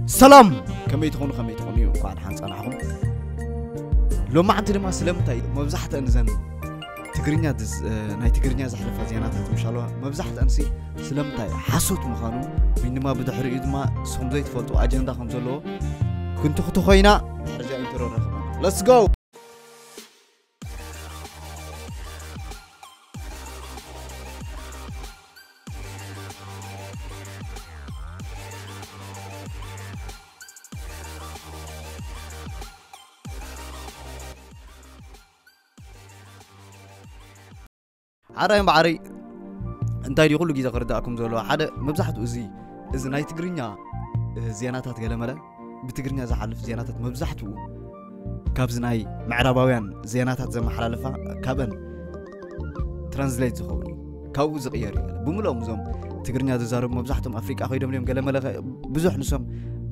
ሰላም፣ ከመይ ትኾኑ? ከመይ ትኾኑ? እዩ እንኳዕ ደሓን ጸናሕኹም። ሎማዓንቲ ድማ ስለምንታይ መብዛሕትአን እዘን ትግርኛ ድዝ- እ፣ ናይ ትግርኛ ዘሕልፋ ዜናታት ምሻለዋ መብዛሕትአን ሲ ስለምንታይ ሓሶት ምዃኑ ወይ ድማ ብድሕሪኡ ድማ ንስኹም ዘይትፈልጡ ኣጀንዳ ከም ዘለዎ ክንትኽቱ ኮይና ድሕሪ እዚኣ ኢንትሮ ንረኽባ። Let's go። ሓራይ እምበኣረይ እንታይ ድዩ ኩሉ ግዜ ክርዳእኩም ዘለዎ ሓደ መብዛሕትኡ እዚ እዚ ናይ ትግርኛ እ፣ ዜናታት ገለመለ ብትግርኛ ዝሓልፍ ዜናታት መብዛሕትኡ ካብዚ ናይ ምዕራባውያን ዜናታት ዘመሓላልፋ ካብአን ትራንስሌት ዝኸውን እዩ። ካብኡ ዝቕየር እዩ። ብምልኦም እዞም ትግርኛ ዝዛረቡ መብዛሕትኦም ኣፍሪቃ ኮይዶም እዮም። ገለመለ ብዙሕ ንሶም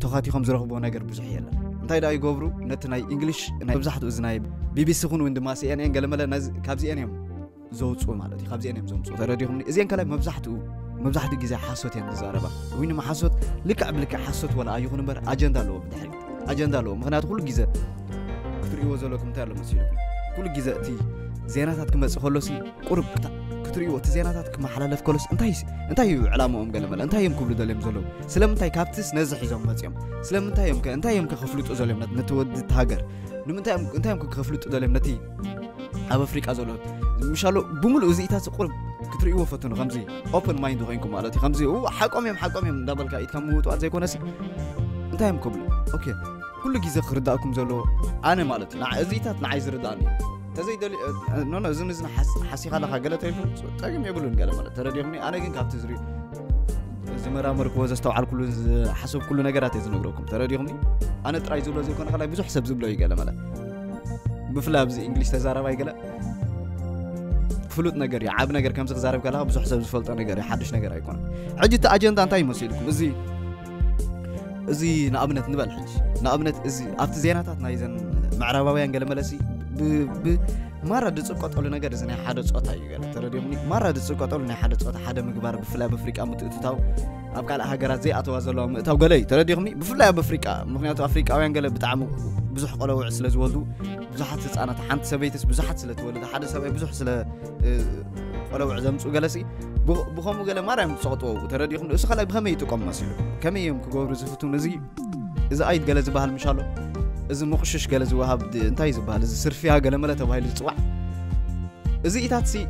ተኻቲኾም ዝረኽብዎ ነገር ብዙሕ የለን። እንታይ ደኣ ይገብሩ? ነቲ ናይ እንግሊሽ ናይ መብዛሕትኡ እዚ ናይ ቢቢሲ ኹን ወይ ድማ ሲኤንኤን ገለመለ ነዚ- ካብዚአን እዮም ዘውፅኡ ማለት እዩ። ካብዚአን እዮም ዘምፅኡ። ተረዲኹምኒ? እዚአን ከላይ መብዛሕትኡ መብዛሕትኡ ግዜ ሓሶት እየን ዝዛረባ። ወይ ድማ ሓሶት ልክዕ ብልክዕ ሓሶት ወላ ኣይኹን እምበር ኣጀንዳ ኣለዎ ብድሕሪት። ኣጀንዳ ኣለዎ። ምኽንያቱ ኩሉ ግዜ ክትርእይዎ ዘለኩም እንታይ ኣሎ መሲልኩም? ኩሉ ግዜ እቲ ዜናታት ክመጽእ ከሎሲ ቁሩብ ክታ- ክትርእይዎ እቲ ዜናታት ክመሓላለፍ ከሎስ እንታይ እንታይ እዩ ዕላማኦም ገለመለ እንታይ እዮም ክብሉ ደልዮም ዘለዉ? ስለምንታይ ካብትስ ነዚ ሒዞም መጽዮም? ስለምንታይ እዮም ከ እንታይ እዮም ከ ከፍልጡ ዘልዮም ነት- ነቲ ወዲ እቲ ሃገር? ንምንታይ እዮም እንታይ እዮም ከ ከፍልጡ ደልዮም ነቲ ኣብ ኣፍሪቃ ዘሎ ምሻሎ ብምሉእ እዚኢታት ቁሩብ ክትርእይዎ ፈትኑ ከምዚ ኦፕን ማይንድ ኮይንኩም ማለት እዩ ከምዚ ኡ ሓቆም እዮም ሓቆም እዮም እንዳበልካ ኢትካ ምውጥዋጥ ዘይኮነሲ እንታይ እዮም ክብሉ ኦኬ ኩሉ ግዜ ክርዳእኩም ዘለዎ ኣነ ማለት እዩ ንዓ- እዚኢታት ንዓይ ዝርዳእኒ እዩ ተዘይደሊ ኖኖ እዚ ንዚ ሓስ- ሓሲኻ ኣለኻ ገለ ተይሉ ጸገም የብሉን ገለ ማለት ተረዲኹኒ ኣነ ግን ካብቲ ዝሪ ዝመራመርክዎ ዘስተውዓልኩሉ ዝሓሰብኩሉ ነገራት እየ ዝነግረኩም ተረዲኹኒ ኣነ ጥራይ ዝብሎ ዘይኮነ ከላይ ብዙሕ ሰብ ዝብሎ እዩ ገለ ማለት ብፍላይ ኣብዚ እንግሊሽ ተዛረባይ ገለ ፍሉጥ ነገር እዩ ዓብ ነገር ከምዚ ክዛረብ ከለካ ብዙሕ ሰብ ዝፈልጦ ነገር እዩ ሓድሽ ነገር ኣይኮነን ሕጂ እቲ ኣጀንዳ እንታይ ይመስልኩም እዚ እዚ ንኣብነት ንበል ሕጂ ንኣብነት እዚ ኣብቲ ዜናታት ናይ ዘን ምዕራባውያን ገለ መለሲ ብ- ብ- ማራ ዝፅቀጠሉ ነገር እዚ ናይ ሓደ ፆታ እዩ ገለ ተረዲኹምኒ ማራ ዝፅቀጠሉ ናይ ሓደ ፆታ ሓደ ምግባር ብፍላይ ኣብ ኣፍሪቃ ምትእትታው ኣብ ካልእ ሃገራት ዘይኣተዋ ዘለዋ ምእታው ገለ እዩ ተረዲኹምኒ ብፍላይ ኣብ ኣፍሪቃ ምክንያቱ ኣፍሪቃውያን ገለ ብጣዕሚ ብዙሕ ቆለውዕ ስለ ዝወልዱ ብዙሓት ህፃናት ሓንቲ ሰበይትስ ብዙሓት ስለ ትወልድ ሓደ ሰብኣይ ብዙሕ ስለ እ፣ ቆለውዕ ዘምፅኡ ገለሲ ብ- ብኸምኡ ገለ ማርያም ዝፀቕጥዎ ተረዲኹም እሱ ከላይ ብኸመይ ይጥቀም መሲሉ ከመይ እዮም ክገብሩ ዝፍትኑ እዚ እዚ ኣይት ገለ ዝበሃል ምሻሎ እዚ ምቕሽሽ ገለ ዝወሃብ ድ- እንታይ እዩ ዝበሃል እዚ ስርፍያ ገለመለ ተባሂሉ ዝፅዋዕ እዚ ኢታት ሲ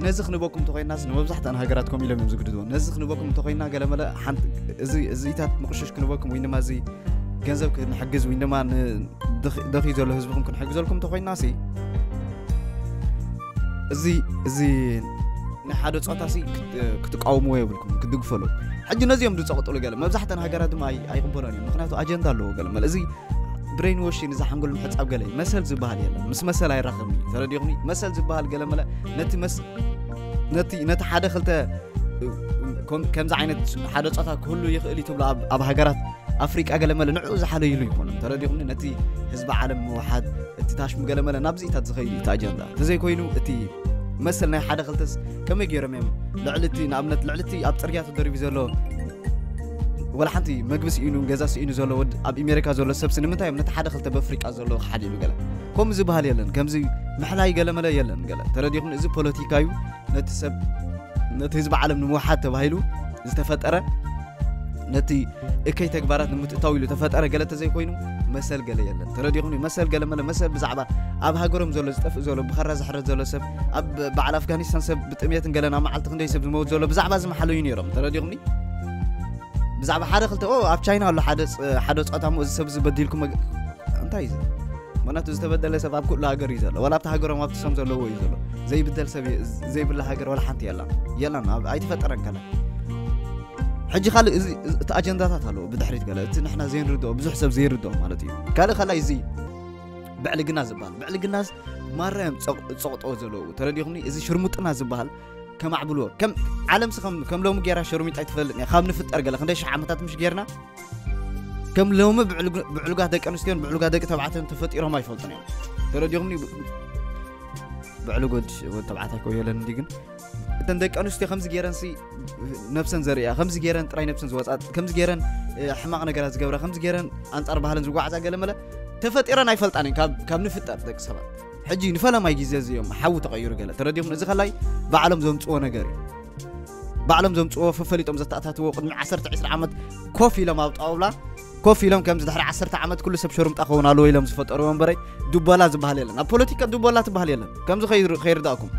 ነዚ ክንበኩም እንተኮይናስ ንመብዛሕትኣን ሃገራት ከምኡ ኢሎም እዮም ዝግድድዎ ነዚ ክንበኩም እንተኮይና ገለመለ ሓንቲ እዚ እዚ ኢታት ምቕሽሽ ክንበኩም ወይ ድማ እዚ ገንዘብ ክንሕግዝ ወይ ድማ ን- ደኺ- ደኺ ዘሎ ህዝብኹም ክንሕግዘልኩም እንተኮይና ሲ እዚ እዚ ናይ ሓደ ፆታ ሲ ክት- ክትቃወምዎ የብልኩም ክትድግፈሉ ሕጂ ነዚኦም ዝፀቕጥሉ ገለ መብዛሕተን ሃገራት ድማ ኣይ- ኣይቕበሎን እዮም ምክንያቱ ኣጀንዳ ኣለዎ ገለ መለ እዚ ብሬን ዎሽን እዚ ሓንጎል ምሕፃብ ገለ እዩ። መሰል ዝበሃል የለን ምስ መሰል ኣይራኸብን እዩ ተረዲኹኒ መሰል ዝበሃል ገለ መለ ነቲ መስ ነቲ ነቲ ሓደ ክልተ ከም- ከምዚ ዓይነት ሓደ ፆታ ክህሉ ይኽእል እዩ ትብሎ ኣብ- ኣብ ሃገራት ኣፍሪቃ ገለመለ ንዕኡ ዝሓለይሉ ይኮኑ ተረዲኹምኒ ነቲ ህዝቢ ዓለም ምውሓድ እቲ ታሽሙ ገለመለ ናብዚኢታት ዝኸይዱ እቲ ኣጀንዳ እንተዘይኮይኑ እቲ መሰል ናይ ሓደ ክልተስ ከመይ ገይሮም እዮም ልዕሊ እቲ ንኣብነት ልዕሊ እቲ ኣብ ፅርግያ ተደሪቡ ዘሎ ወላ ሓንቲ መግቢ ስኢኑ ገዛ ስኢኑ ዘሎ ወድ ኣብ ኣሜሪካ ዘሎ ሰብሲ ንምንታይ እዮም ነቲ ሓደ ክልተ በፍሪቃ ዘሎ ክሓሊሉ ገለ ከምኡ ዝበሃል የለን ከምዚ ምሕላይ ገለመለ የለን ገለ ተረዲኹም እዚ ፖለቲካ እዩ ነቲ ሰብ ነቲ ህዝቢ ዓለም ንምውሓድ ተባሂሉ ዝተፈጠረ ነቲ እከይ ተግባራት ንምትእታው ኢሉ ተፈጠረ ገለ ተዘይኮይኑ መሰል ገለ የለን ተረዲኹም መሰል ገለ መለ መሰል ብዛዕባ ኣብ ሃገሮም ዘሎ ዝጠፍእ ዘሎ ብኸራ ዝሕረት ዘሎ ሰብ ኣብ በዓል ኣፍጋኒስታን ሰብ ብጥሜትን ገለ ናብ መዓልቲ ክንደይ ሰብ ዝመውት ዘሎ ብዛዕባ ዝመሓለዩ ነይሮም ተረዲኹምኒ ብዛዕባ ሓደ ክልተ ኦ ኣብ ቻይና ኣሎ ሓደ ፅ- ሓደ ፆታ ሞ እዚ ሰብ ዝበዲልኩም እንታይ እዩ እዚ? ምክንያቱ ዝተበደለ ሰብ ኣብ ኩሉ ሃገር እዩ ዘሎ ዋላ ኣብቲ ሃገሮም ኣብቲ ሰም ዘለዎ እዩ ዘሎ ዘይብደል ሰብ የ- ዘይብላ ሃገር ዋላ ሓንቲ የላን የላን ኣብ- ኣይተፈጠረን ከላ ሕጂ ካልእ እዚ እዚ- እቲ ኣጀንዳታት ኣለዎ ብድሕሪት ገለ እቲ ንሕና ዘይንርድኦ ብዙሕ ሰብ ዘይርድኦ ማለት እዩ ካልእ ከላይ እዚ ብዕልግና ዝበሃል ብዕልግናስ ማራ እዮም ፀቕ- ፀቕጥዎ ዘለዉ ተረዲኹምኒ እዚ ሽርሙጥና ዝበሃል ከማዕብልዎ ከም ዓለምሲ ከም ከም ሎሚ ጌራ ሸርሚጣ ኣይትፈልጥን እያ ካብ ንፍጠር ገለ ክንደይ ሽሕ ዓመታት ምሽ ጌርና ከም ሎሚ ብዕልጉ- ብዕሉጋት ደቂ ኣንስትዮን ብዕሉጋት ደቂ ተባዕትዮን ተፈጢሮም ኣይፈልጡን እዮም ተረዲኹምኒ ብዕሉግ ወድ ወድ ተባዕታይ ኮ የለን እንዲ ግን እተን ደቂ ኣንስትዮ ከምዚ ገይረን ሲ ነብሰን ዘርእያ፣ ከምዚ ገይረን ጥራይ ነብሰን ዝወፃ፣ ከምዚ ገይረን ሕማቕ ነገራት ዝገብራ፣ ከምዚ ገይረን ኣንፃር ባህለን ዝጓዓዛ ገለ መለ ተፈጢረን ኣይፈልጣን እየን። ካብ ንፍጠር ደቂ ሰባት ሕጂ ንፈለማይ ግዜ እዚ እዮም ሓዊ ተቐይሩ ገለ ተረዲኹም። እዚ ከላይ ባዕሎም ዘምፅዎ ነገር እዩ። ባዕሎም ዘምፅዎ ፈፈሊጦም ዘተኣታትዎ ቅድሚ ዓሰርተ ዕስራ ዓመት ኮፍ ኢሎም ኣብ ጣውላ ኮፍ ኢሎም ከምዚ ድሕሪ ዓሰርተ ዓመት ኩሉ ሰብ ሸሩምጣ ክኸውን ኣለዎ ኢሎም ዝፈጠርዎ እምበረይ ድቦላ ዝበሃል የለን። ኣብ ፖለቲካ ድቦላ ትበሃል የለን። ከምዚ ከይር- ከይርዳእኩም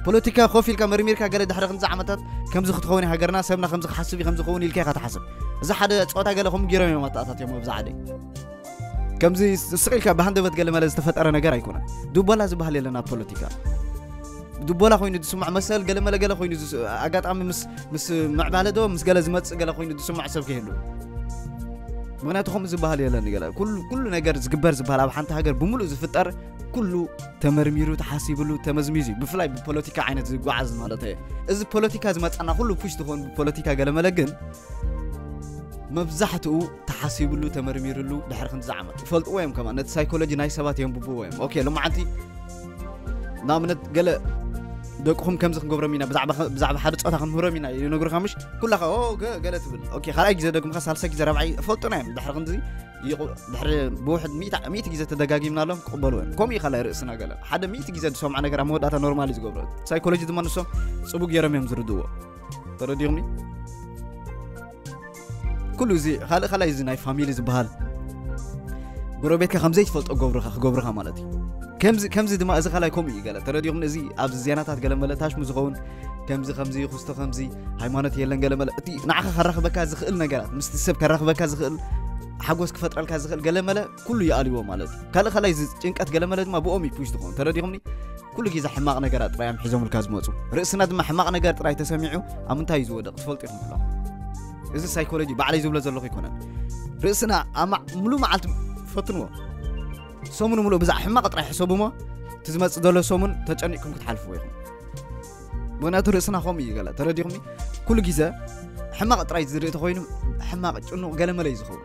ፖለቲካ ኮፍ ኢልካ መርሚርካ ገለ ድሕሪ ክንዚ ዓመታት ከምዚ ክትኸውን ሃገርና ሰብና ከምዚ ክሓስብ እዩ ከምዚ ክኸውን ኢልካ ኢኻ ትሓስብ። እዚ ሓደ ፀወታ ገለ ከም ጌሮም እዮም ኣተኣታትዮም ኣብዚ ዓደይ ከምዚ ስቕ ኢልካ ብሃንደበት ገለ መለ ዝተፈጠረ ነገር ኣይኮነን። ድቦላ ዝበሃል የለን ኣብ ፖለቲካ። ድቦላ ኮይኑ ዝስማዕ መሰል ገለ መለ ገለ ኮይኑ ዝስ- ኣጋጣሚ ምስ ምስ ምዕባለ ዶ ምስ ገለ ዝመጽእ ገለ ኮይኑ ዝስማዕ ሰብ ከይህሉ። ምክንያቱ ከምኡ ዝበሃል የለን። ገለ ኩሉ ኩሉ ነገር ዝግበር ዝበሃል ኣብ ሓንቲ ሃገር ብምሉእ ዝፍጠር ኩሉ ተመርሚሩ ተሓሲብሉ ተመዝሚዙ እዩ። ብፍላይ ብፖለቲካ ዓይነት ዝጓዓዝ ማለት እየ። እዚ ፖለቲካ ዝመጻና ኩሉ ፑሽ ዝኾን ብፖለቲካ ገለ መለ ግን መብዛሕትኡ ተሓሲብሉ ተመርሚርሉ ድሕሪ ክንዚ ዓመት ይፈልጥዎ እዮም። ከማ ነቲ ሳይኮሎጂ ናይ ሰባት የንብብዎ እዮም። ኦኬ ሎማዓንቲ ንኣብነት ገለ ደቅኹም ከምዚ ክንገብሮም ኢና ብዛዕባ ሓደ ፆታ ክንምህሮም ኢና ይነግሩካ ምሽ ኩላኻ ኦ ገ- ገለ ትብል። ኦኬ ካልኣይ ግዜ ደግምካ ሳልሳይ ግዜ ረብዓይ እፈልጡና እዮም። ድሕሪ ክንዚ ይቑ- ድሕሪ ብውሕድ ሚእቲ ሚእቲ ግዜ ተደጋጊምናሎም ክቕበሉ እዮም። ከምኡ እዩ ካልኣይ ርእስና ገለ ሓደ ሚእቲ ግዜ ዝሰምዖ ነገር ኣብ መወዳእታ ኖርማል እዩ ዝገብሮ። ሳይኮሎጂ ድማ ንሶም ፅቡቅ ገይሮም እዮም ዝርድዎ። ተረዲኹምኒ? ኩሉ እዚ ካልእ ካልኣይ እዚ ናይ ፋሚሊ ዝበሃል ጎረቤትካ ከም ዘይትፈልጦ ገብርኻ ክገብርኻ ማለት እዩ። ከምዚ ከምዚ ድማ እዚ ካልኣይ ከምኡ እዩ ገለ ተረዲኹም። እዚ ኣብዚ ዜናታት ገለ መለ ታሽሙ ዝኸውን ከምዚ ከምዚ ክስቶ ከምዚ ሃይማኖት የለን ገለ መለ እቲ ንዓኻ ከራኽበካ ዝኽእል ነገራት ምስቲ ሰብ ከራኽበካ ዝኽእል ሓጎስ ክፈጥረልካ ዝኽእል ገለ መለ ኩሉ ይኣልዎ ማለት እዩ። ካልእ ካልኣይ እዚ ጭንቀት ገለ መለ ድማ ብኦም እዩ ፑሽ ዝኾኑ ተረዲኹምኒ። ኩሉ ግዜ ሕማቕ ነገራት ጥራይ እዮም ሒዞምልካ ዝመፁ። ርእስና ድማ ሕማቕ ነገር ጥራይ ተሰሚዑ ኣብ ምንታይ እዩ ዝወደቕ ትፈልጡ ኢኹም ኣለኹም። እዚ ሳይኮሎጂ ባዕለይ ዝብሎ ዘለኹ ኣይኮነን። ርእስና ኣማ- ሙሉ መዓልቲ ፈትንዎ። ሰሙን ሙሉእ ብዛዕ ሕማቕ ጥራይ ሕሰቡ እሞ እቲ ዝመፅእ ዘሎ ሰሙን ተጨኒቕኩም ክትሓልፍዎ ኢኹም። ምክንያቱ ርእስና ከምኡ እዩ ገለ ተረዲኹምኒ። ኩሉ ግዜ ሕማቕ ጥራይ ዝርኢ ተኮይኑ ሕማቕ ጭኑቕ ገለመለ እዩ ዝኸውን።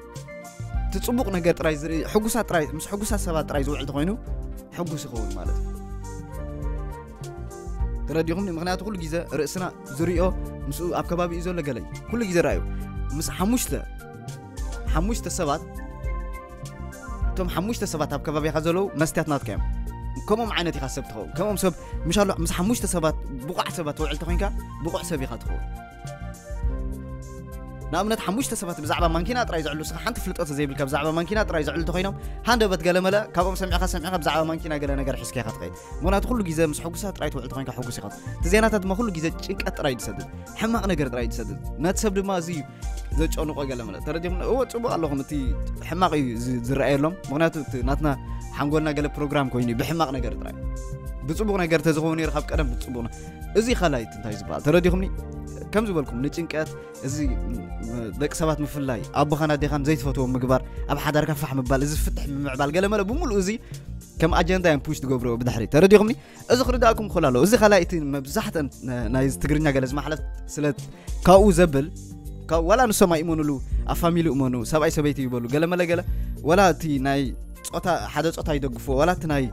እቲ ፅቡቕ ነገር ጥራይ ዝርኢ ሕጉሳት ጥራይ ምስ ሕጉሳት ሰባት ጥራይ ዝውዕል ተኮይኑ ሕጉስ ይኸውን ማለት እዩ። ተረዲኹምኒ? ምክንያቱ ኩሉ ግዜ ርእስና ዝሪኦ ምስኡ ኣብ ከባቢኡ ዘሎ ገለ እዩ። ኩሉ ግዜ ረኣዩ ምስ ሓሙሽተ ሓሙሽተ ሰባት እቶም ሓሙሽተ ሰባት ኣብ ከባቢኻ ዘለዉ መስትያት ናትካ እዮም። ከምኦም ዓይነት ኢኻ ሰብ ትኸውን። ከምኦም ሰብ ምሻሎ ምስ ሓሙሽተ ሰባት ብቑዕ ሰባት ትውዕል ተኮይንካ ብቑዕ ሰብ ኢኻ ትኸውን። ንኣብነት ሓሙሽተ ሰባት ብዛዕባ ማንኪና ጥራይ ዝዕሉ ስኻ ሓንቲ ፍልጠት ዘይብልካ ብዛዕባ ማንኪና ጥራይ ዝዕሉ ተኮይኖም ሃንደበት ገለመለ ካብኦም ሰሚዕካ ሰሚዕካ ብዛዕባ ማንኪና ገለ ነገር ሒዝካ ኢኻ ትኸይድ። ምክንያቱ ኩሉ ግዜ ምስ ሕጉሳት ጥራይ ትውዕል ተኮይንካ ሕጉስ ኢኻ። እቲ ዜናታት ድማ ኩሉ ግዜ ጭንቀት ጥራይ ዝሰድድ ሕማቕ ነገር ጥራይ ዝሰድድ ነቲ ሰብ ድማ እዚ እዩ ዘጨንቆ ገለ ማለት ተረዲኹም። እዎ ጽቡቕ ኣለኹም። እቲ ሕማቕ እዩ ዝ- ዝረኣየሎም። ምክንያቱ እቲ ናትና ሓንጎልና ገለ ፕሮግራም ኮይኑ እዩ ብሕማቕ ነገር ጥራይ። ብጽቡቕ ነገር ተዝኸውን ነይሩ ካብ ቀደም ብጽቡቕ ነ- እዚ ካልኣይ እቲ እንታይ ዝበሃል ተረዲኹምኒ? ከም ዝበልኩም ንጭንቀት እዚ ም- ደቂ ሰባት ምፍላይ ኣቦኻን ኣዴኻን ዘይትፈትዎም ምግባር ኣብ ሓዳርካ ፋሕ ምባል እዚ ፍትሕ ምምዕባል ገለ መለ ብምሉእ እዚ ከም ኣጀንዳ እዮም ፑሽ ትገብርዎ ብድሕሪ ተረዲኹምኒ? እዚ ክርዳእኩም ክኽእል ኣለዎ። እዚ ካልኣይ እቲ መብዛሕተን ነ- ናይ እዚ ትግርኛ ገለ ዝመሓለፍ ስለ ካብኡ ዘብል ካብ ዋላ ንሶም ኣይእመኑሉ ኣብ ፋሚሊ እመኑ ሰብኣይ ሰበይቲ ይበሉ ገለ መለ ገለ ዋላ እቲ ናይ ፆታ ሓደ ፆታ ይደግፍዎ ዋላ እቲ ናይ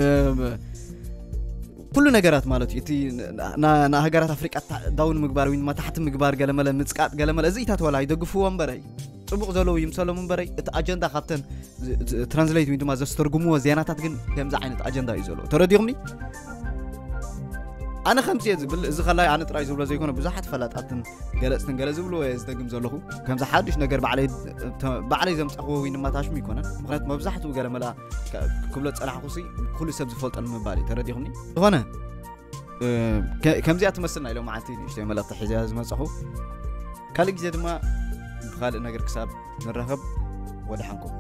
እም፣ ኩሉ ነገራት ማለት እዩ እቲ ና- ና- ንሃገራት ኣፍሪቃ ታ- ዳውን ምግባር ወይ ድማ ታሕቲ ምግባር ገለመለ ምፅቃጥ ገለመለ እዚ ኢታት ዋላ ይደግፍዎ እምበረይ ፅቡቕ ዘለዉ ይምሰሎም እምበረይ እቲ ኣጀንዳ ካብተን ትራንስሌት ወይ ድማ ዘስተርጉምዎ ዜናታት ግን ከምዚ ዓይነት ኣጀንዳ እዩ ዘለዎ ተረዲኹምኒ? ኣነ ከምዚ እየ ዝብል እዚ ከላይ ኣነ ጥራይ ዝብሎ ዘይኮነ ብዙሓት ፈላጣትን ገለፅትን ገለ ዝብልዎ እየ ዝደግም ዘለኹ። ከምዚ ሓዱሽ ነገር ባዕለይ ተ- ባዕለይ ዘምፀኽዎ ወይ ድማ ታሽሙ ይኮነን። ምክንያቱ መብዛሕትኡ ገለመላ ከ- ክብሎ ዝፀናሕኩሲ ኩሉ ሰብ ዝፈልጦ ንምባል እዩ ተረዲኹምኒ? ዝኾነ እ፣ ከ- ከምዚኣ ትመስልና ኢሎም መዓልቲ ንእሽተይ መልእኽቲ ሒዘ ዝመፀኹ። ካልእ ግዜ ድማ ብካልእ ነገር ክሳብ ንራኸብ ወደሓንኩም።